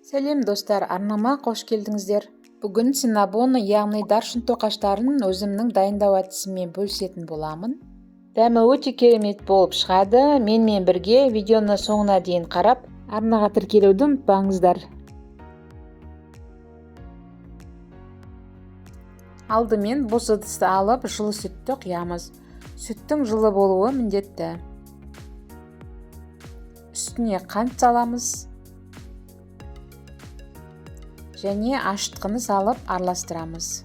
Сәлем, достар! Арнама қош келдіңіздер! Бүгін синнабоны, яғни даршын тоқаштарын өзімнің дайындау әдісіммен бөлісетін боламын. Дәмі өте керемет болып шығады. Менімен бірге видеоны соңына дейін қарап, арнаға тіркелуді ұмытпаңыздар. Алдымен бос ыдысты алып, жылы сүтті құямыз. Сүттің жылы болуы міндетті. Үстіне қант саламыз және ашытқыны салып араластырамыз.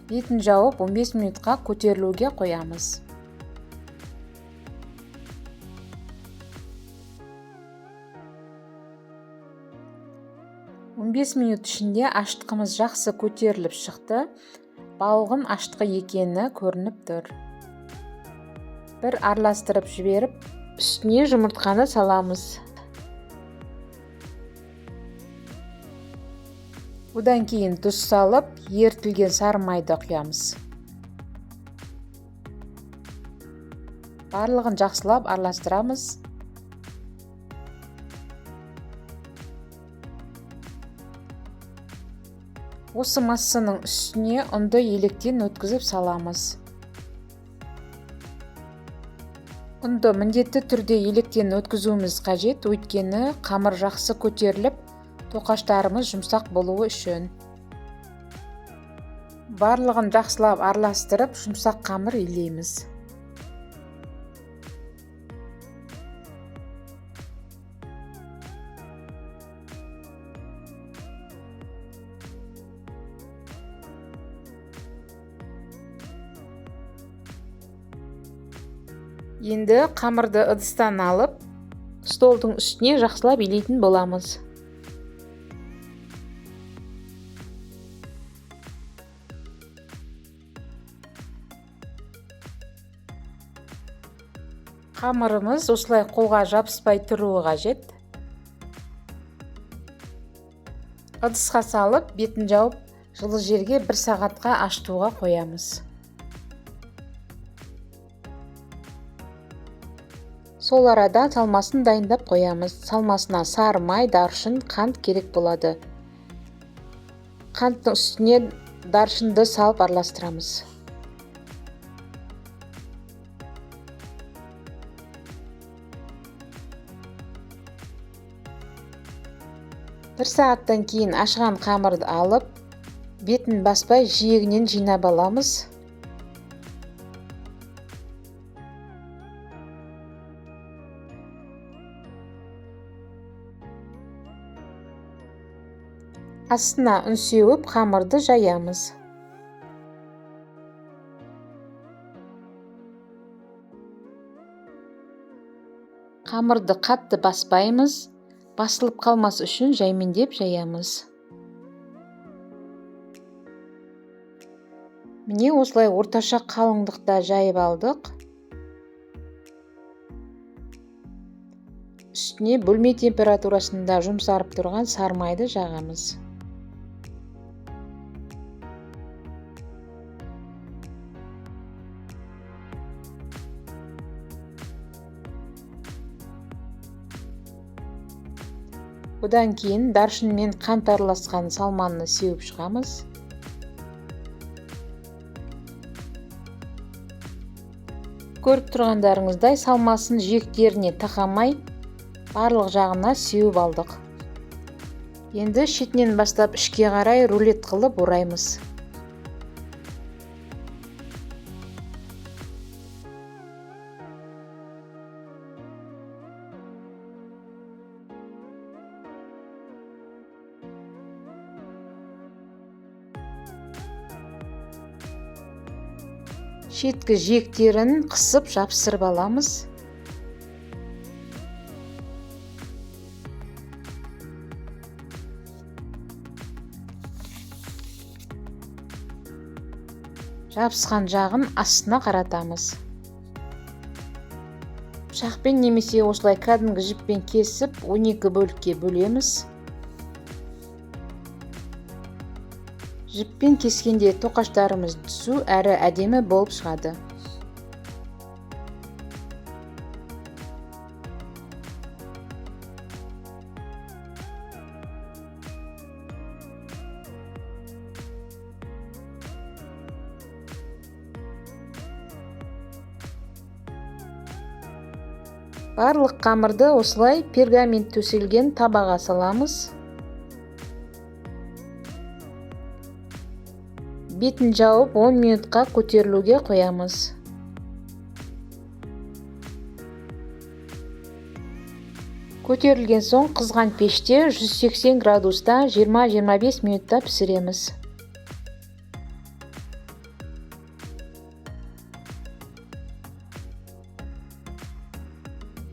Бетін жауып, 15 минутқа көтерілуге қоямыз. 15 минут ішінде ашытқымыз жақсы көтеріліп шықты. Балғын ашытқы екені көрініп тұр. Бір араластырып жіберіп, үстіне жұмыртқаны саламыз. Одан кейін тұз салып, ерітілген сары майды құямыз. Барлығын жақсылап араластырамыз. Осы массаның үстіне ұнды електен өткізіп саламыз. Ұнды міндетті түрде електен өткізуіміз қажет, өйткені қамыр жақсы көтеріліп, тоқаштарымыз жұмсақ болуы үшін. Барлығын жақсылап араластырып, жұмсақ қамыр илейміз. Енді қамырды ыдыстан алып, столдың үстіне жақсылап илейтін боламыз. Қамырымыз осылай қолға жабыспай тұруы қажет. Ыдысқа салып, бетін жауып, жылы жерге 1 сағатқа ашытуға қоямыз. Сол арада салмасын дайындап қоямыз. Салмасына сары май, даршын, қант керек болады. Қанттың үстіне даршынды салып араластырамыз. 1 сағаттан кейін ашыған қамырды алып, бетін баспай жиегінен жинап аламыз. Астына ұн сеуіп, қамырды жаямыз. Қамырды қатты баспаймыз, басылып қалмас үшін жаймендеп жаямыз. Міне, осылай орташа қалыңдықта жайып алдық. Үстіне бөлме температурасында жұмсарып тұрған сары майды жағамыз. Одан кейін даршын мен қант араласқан салманы сеуіп шығамыз. Көріп тұрғандарыңыздай, салмасын жиектеріне тақамай, барлық жағына сеуіп алдық. Енді шетінен бастап ішке қарай рулет қылып ораймыз. Шеткі жиектерін қысып жапсырып аламыз. Жабысқан жағын астына қаратамыз. Пышақпен немесе осылай кәдімгі жіппен кесіп, 12 бөлікке бөлеміз. Жіппен кескенде тоқаштарымыз түзу әрі әдемі болып шығады. Барлық қамырды осылай пергамент төселген табаға саламыз. Бетін жауып 10 минутқа көтерілуге қоямыз. Көтерілген соң қызған пеште 180 градуста 20-25 минутта пісіреміз.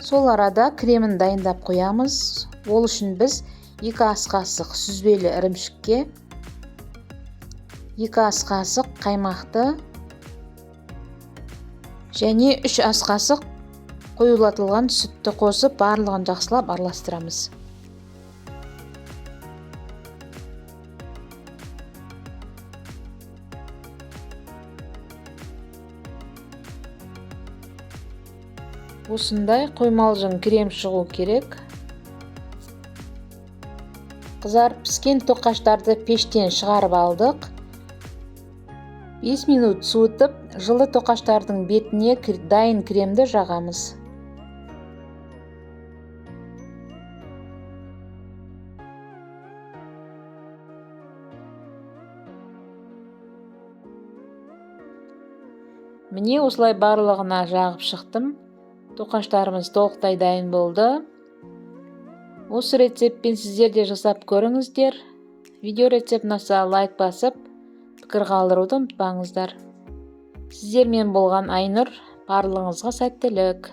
Сол арада кремін дайындап қоямыз. Ол үшін біз 2 ас қасық сүзбелі ірімшікке, 2 ас қасық қаймақты және 3 ас қасық қоюлатылған сүтті қосып, барлығын жақсылап араластырамыз. Осындай қоймалжың крем шығу керек. Қызарып піскен тоқаштарды пештен шығарып алдық. 5 минут суытып, жылы тоқаштардың бетіне дайын кремді жағамыз. Міне осылай барлығына жағып шықтым. Тоқаштарымыз толықтай дайын болды. Осы рецептпен сіздер де жасап көріңіздер. Видео рецепт ұнаса лайк басып, пікір қалдыруды ұмытпаңыздар. Сіздермен болған Айнұр, барлығыңызға сәттілік.